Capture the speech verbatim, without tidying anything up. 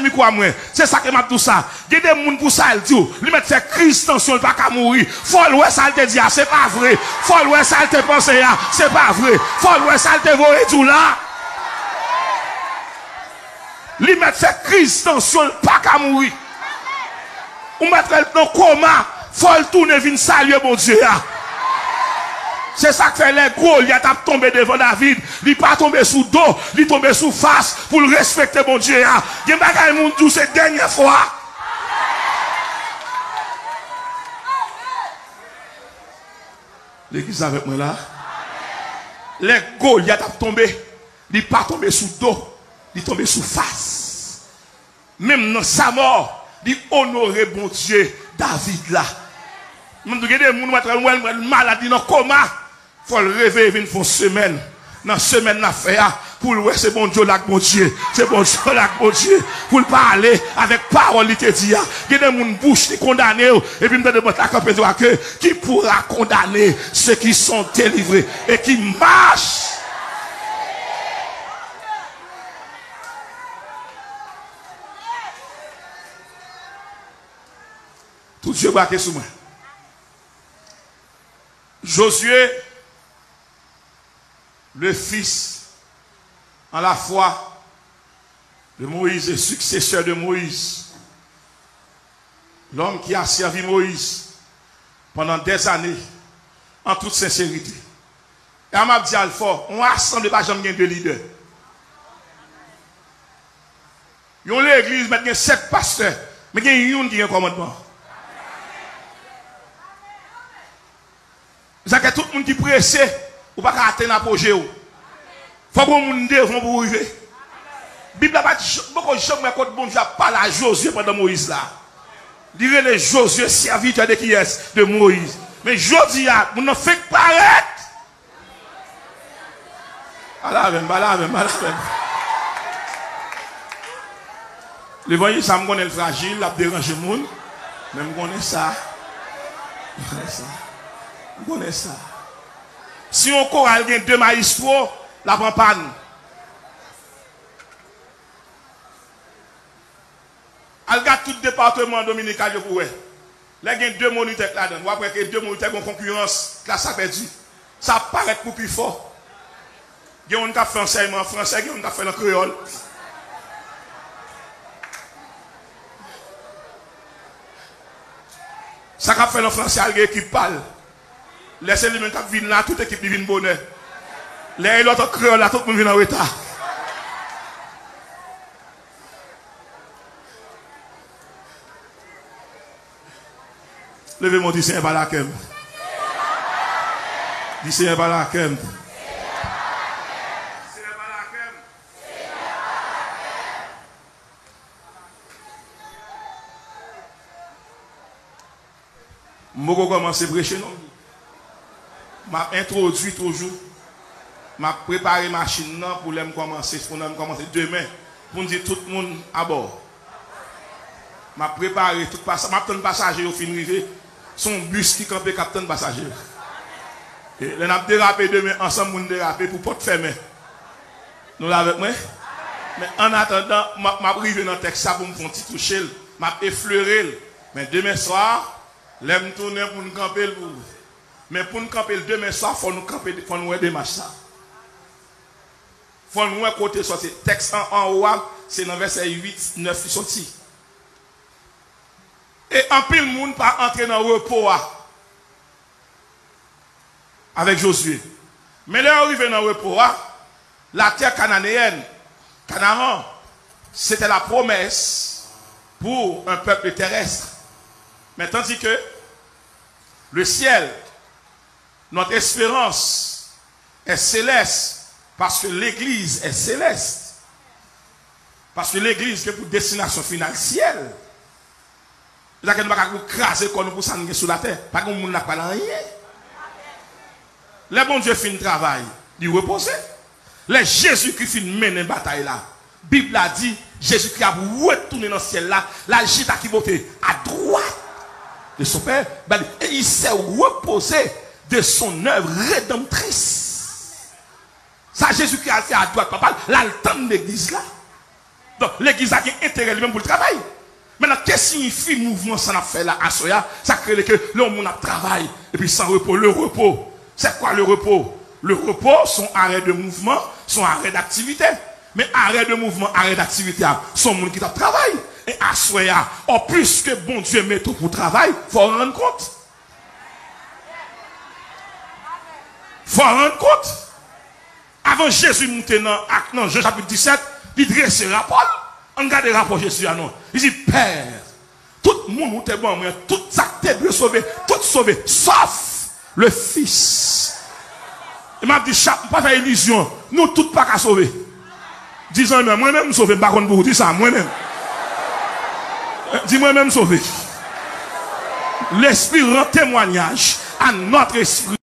mikwo a mwen. Se sa ke m ap di w sa. Gen de moun pou sa l di w. Li mèt fè kriz tansyon, l pa ka mouri. Fò l wè sa l te di a, se pa vre. Fò l wè sa l te panse a, se pa vre. Fò l wè sa l te voye di w la. Li mèt fè kriz tansyon, l pa ka mouri. Ou mèt wè l nan koma, fò l tounen vin salye Bondye a. Se sa k fè lè Golyat ap tonbe devan David, li pa tonbe sou do, li tonbe sou fas pou l respekte Bondye a. Gen bagay moun di w se dènye fwa. Legliz avèk mwen la? Lè Golyat ap tonbe, li pa tonbe sou do, li tonbe sou fas. Menm nan sa mò, li onore Bondye David la. Mwen tou gen de moun mwen wè l malad, li nan koma. Fò l reveye vin fè yon semèn. Nan semèn l ap fè a, pou l wè se Bondye l ak Bondye. Se Bondye l ak Bondye. Pou l pa ale avèk pawòl li te di a. Gen de moun bouch li kondane yo. Epi m tande bòt la kanpe di w ke qui pourra condamner ceux qui sont délivrés et qui marchent. Tout zye brake sou mwen. Josué, le fils en la foi de Moïse et successeur de Moïse, l'homme qui a servi Moïse pendant des années en toute sincérité. E a m ap di al fò, yon asanble pa janm gen de lidè. Yon legliz mèt gen sèt pastè, men gen youn ki gen kòmandman. Sa ke tout moun ki prese, ou pa ka atenn apoje w. Fòk yon moun devan pou w rive. Bib la pa t j-, poko janm wè kot Bondye ap pale a Jozye pandan Moyiz la. Li rele Jozye sèvitè de kiyès? De Moyiz. Men jodi a, moun nan fenk parèt. Pale avè m, pale avè m, pale avè m. Levanjil sa, m konnen l frajil, l ap deranje moun, men m konnen sa. M konnen sa. M konnen sa. Si yon koral gen de mayestwo, l ap an pàn. Al gad tout depatman Dominikal yo pou wè. Lè gen de monitè k ladan l, w ap wè ke de monitè gen konkirans, klas la pèdi. Sa ap parèt pou pi fò. Gen youn k ap fè ansèyman an fransè, gen youn k ap fè l an kreyòl. Sa k ap fè l an fransè al gen ekip pa l. Lè se li menm k ap vin la, tout ekip li vin bonè. Lè e lòt an kreyòl la, tout moun vin an reta. Leve men w, di, Senyè, pale ak kè m. Di, Senyè, pale ak kè m. M poko kòmanse preche non. M ap entwodui toujou. M ap prepare machin nan pou lè m kòmanse, pou lè m kòmanse demen, pou n di tout moun abò. M ap prepare tout pasa-, m ap tann pasaje yo fin rive. Se yon bis ki kanpe k ap tann pasaje yo. E lè n ap derape demen, ansanm moun derape pou pòt fèmen. Nou la avèk mwen? Men annatandan, m ap, m ap rive nan tèks sa pou m fè yon ti touche l. M ap eflere l. Men demen swa, lè m tounen pou n kanpe l pou, men pou n kanpe l demen swa, fò nou kanpe, fò nou wè demach sa. Fò n wè kote sòti. Tèks an, anwo a, se nan vèsè uit, nèf li sòti. E anpil moun pa antre nan repo a avèk Jozye. Men lè yo rive nan repo a, la terre cananéenne, Canaan, c'était la promesse pour un peuple terrestre. Mais tandis que le ciel, notre espérance est céleste, parce que l'église est céleste. Parce que l'église gen pou destinasyon final syèl. Sa ke nou pa ka pou kraze kò nou pou sa nou gen sou latè. Pa gen moun la k pral anyen. Lè Bondye fin travay, li repoze. Lè Jezikri fin mennen batay la, Bib la di, Jezikri ap retounen nan syèl la, l al chita ki bote? Adwat de son Pè. Et il s'est reposé de son œuvre rédemptrice. Sa Jezikri al fè adwat Papa l, l al tann legliz la. Donk, legliz la gen enterè li menm pou l travay. Mentnan, ke siyifi mouvman sa n ap fè la aswè a? Sa k rele ke lè yon moun ap travay, epi san repo, le repos. C'est quoi le repos? Le repos, se yon arè de mouvman, se yon arè daktivite. Men arè de mouvman, arè daktivite a, se yon moun ki t ap travay. E aswè a, o, piske Bondye mete w pou travay, fò w rann kont. Fò w rann kont. Avan Jezi moute nan ak, nan Jan chapit disèt, li drese rapò l. Ann gade rapò Jezi a non. Li di, Pè, tout moun ou te ban mwen, tout sa k te dwe sove, tout sove, sòf le Fis. E m ap di chak, m pa fè ilizyon, nou tout pa ka sove. Di zanmi an, mwen menm m sove, m pa konn pou ou, di sa, mwen menm. Di mwen menm m sove. Lespri ran temwanyaj a nòt espri.